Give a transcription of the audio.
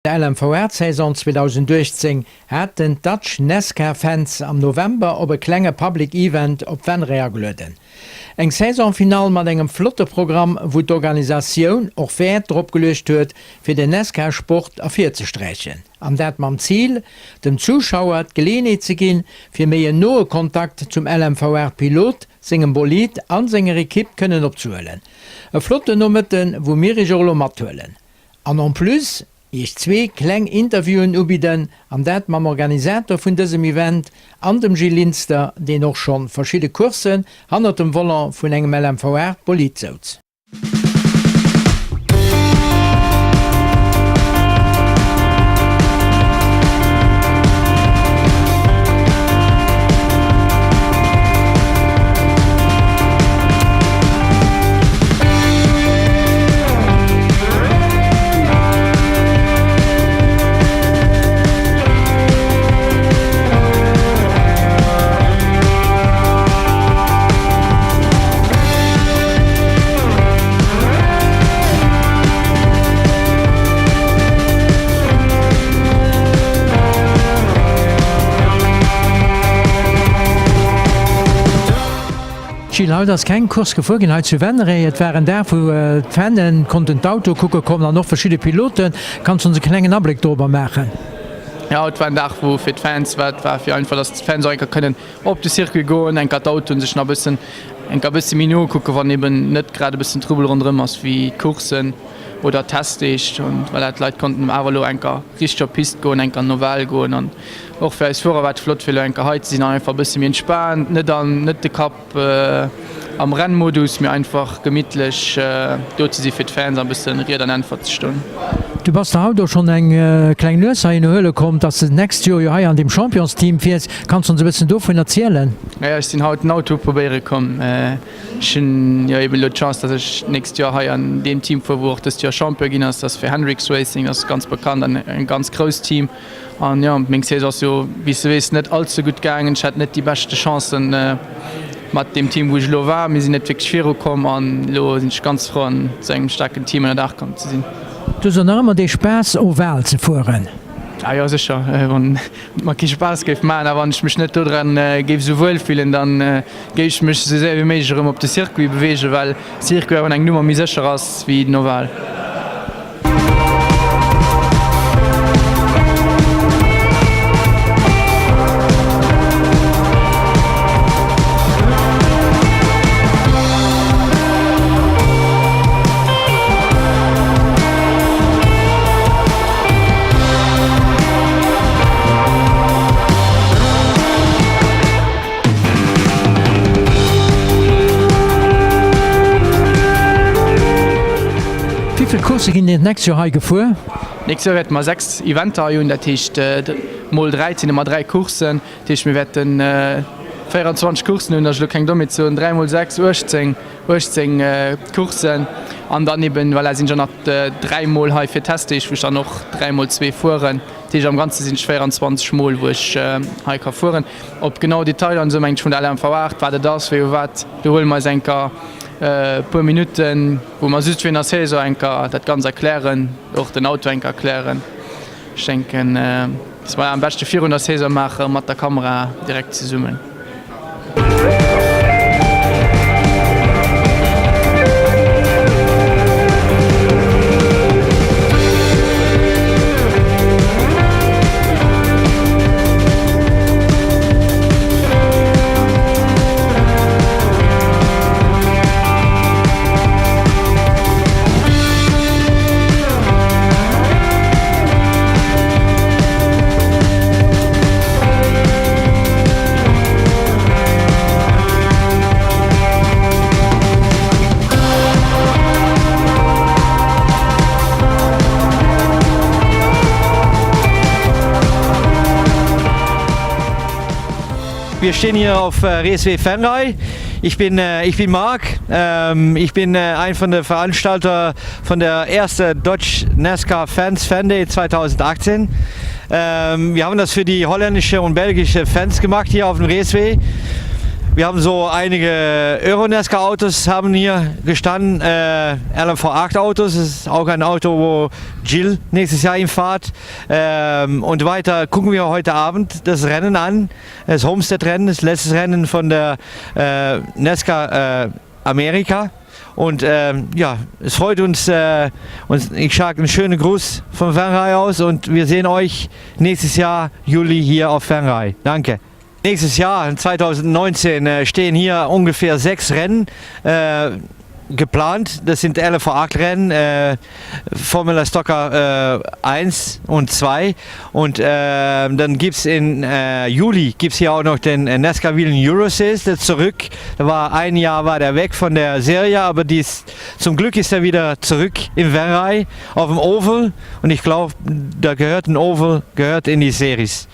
Der LMVR-Saison 2018 haten d'Dutch Nascar Fans am November op e klenge Public Event op Venray agelueden. Eng Saisonfinall mat engem flotte Programm, wou d'Organisatioun och Wäert drop geluecht huet, fir den Nascar Sport ervirzesträichen. An dat mam Zil, dem Zuschauer d'Geleeënheet ze ginn, fir méi en noe Kontakt zum LMVR Pilot, sengem Bolid an senger Ekipp kënnen opzehuelen. E flotten Nomëtten, wou mir iech och elo mathuelen. An en plus Iech zwee kleng Interviewen ubidden, an dat mam Organisator vun dësem Event an dem Gilles Linster, deen och schonn verschidde Courssen hannert dem Volant vun engem LMV 8 Bolid souz. Gilles, haut ass keng Course gefuer ginn hei zu Venray. Et war en Dag wou d'Fanen konnten d'Autoe kucke kommen an och verschidde Piloten. Kanns du ons e klengen Abléck dorobber maachen? Jo, et war en Dag wou fir d'Fans war. Et war fir einfach, datt d'Fans och eng Kéier kënnen op de Circuit goen, eng Kéier d'Autoen sech nach e bëssen, eng Kéier e bësse méi no kucken, wann eben net grad e bëssen Trubel ronderëm ass wéi d'Courssen oder d'Testdeeg. An voilà, d'Leit konnten awer elo eng Kéier richteg op d'Pist goen, eng Kéier an den Oval goen an Och fir eis Fuerer war et flott fir elo eng Kéier hei ze sinn an einfach e bësse méi entspaant, net an net de Kapp am Rennmodus, mee einfach gemittlech do ze si fir d'Fans an e bësse Ried an Äntwert ze stoen. Du bass der haut och schonn eng kleng Nues heihinner huele komm, dass de d'nächst Joer jo hei an deem Championsteam fiers. Kanns de ons e bëssen dovun erzielen? Jo, ech sinn haut den Auto probéiere komm. Ech hunn jo eben elo d'Chance, dass ech d'nächst Joer hei an deem Team fuer, wou och dëst Joer Champion ginn ass. Dat ass fir Hendriks Racing, dat ass ganz bekannt an e ganz grousst Team. An jo, meng Saison ass jo, wéi s de weess, net all ze gutt gaangen. Ech hat net déi beschte Chancen mat deem Team, wou ech elo war. Mir sinn net wierklech virukomm an elo sinn ech ganz frou, an esou engem staarken Team ënner Daach komm ze sinn. Du hues och nach ëmmer dee Spaass, oval ze fueren? Ah jo, sécher. Wann et mer kee Spaass géif maachen a wann ech mech net dodran géif esou wuel fillen, da géif ech mech esou séier wéi méiglech erëm op de Circuit beweegen, well Circuit awer eng Nummer méi sécher ass wéi den Oval. Wéivill Coursse ginn denn d'nächst Joer hei gefuer? D'nächst Joer wäerte mer 6 Eventer hei hunn, dat heescht mol 3, et sinn ëmmer 3 Courssen. Dat heescht mir wäerte 24 Courssen hunn, dat ass elo keng Dommheet ze soen, 3 mol 6, 18, 18 Courssen. An dann eben, voilà, sinn ech och nach 3 mol hei fir Testdeeg, wou ech dann och 3 mol 2 fueren. Dat heescht am Ganze sinn ech 24 mol wou ech hei ka fueren. Op genau Detailer an esou mengt ech vun der LMV 8, wat et ass, wéi u wat, do huele mer eis enker e puer Minutten, wou mer just virun der Saison enker dat Ganzt erklären, och den Auto enker erklären. Ech denken, dass mer dat am beschte virun der Saison maache mat der Kamera direkt zesummen. Wir stehen hier auf äh, RSW Venray. Ich bin, äh, ich bin Marc. Ähm, ich bin äh, ein von der Veranstalter von der ersten Dutch NASCAR Fans Fan Day 2018. Ähm, wir haben das für die holländische und belgische Fans gemacht hier auf dem Raceway. Wir haben so einige Euronesca Autos haben hier gestanden, äh, LMV8 Autos ist auch ein Auto, wo Jill nächstes Jahr ihm fahrt. Ähm, und weiter gucken wir heute Abend das Rennen an, das Homestead-Rennen, das letzte Rennen von der äh, Nesca äh, Amerika. Und ähm, ja, es freut uns, äh, und ich sage einen schönen Gruß von Fernrei aus und wir sehen euch nächstes Jahr Juli hier auf Fernrei. Danke. Nächstes Jahr 2019 äh, stehen hier ungefähr sechs Rennen. Äh, geplant. Das sind LV8-Rennen, äh, Formula Stocker äh, 1 und 2. Und äh, dann gibt es in äh, Juli gibt's hier auch noch den äh, NASCAR Whelen Euroseries, der zurück. Da war ein Jahr war der weg von der Serie, aber die ist, zum Glück ist er wieder zurück im Venray auf dem Oval. Und ich glaube, da gehört ein Oval gehört in die Series.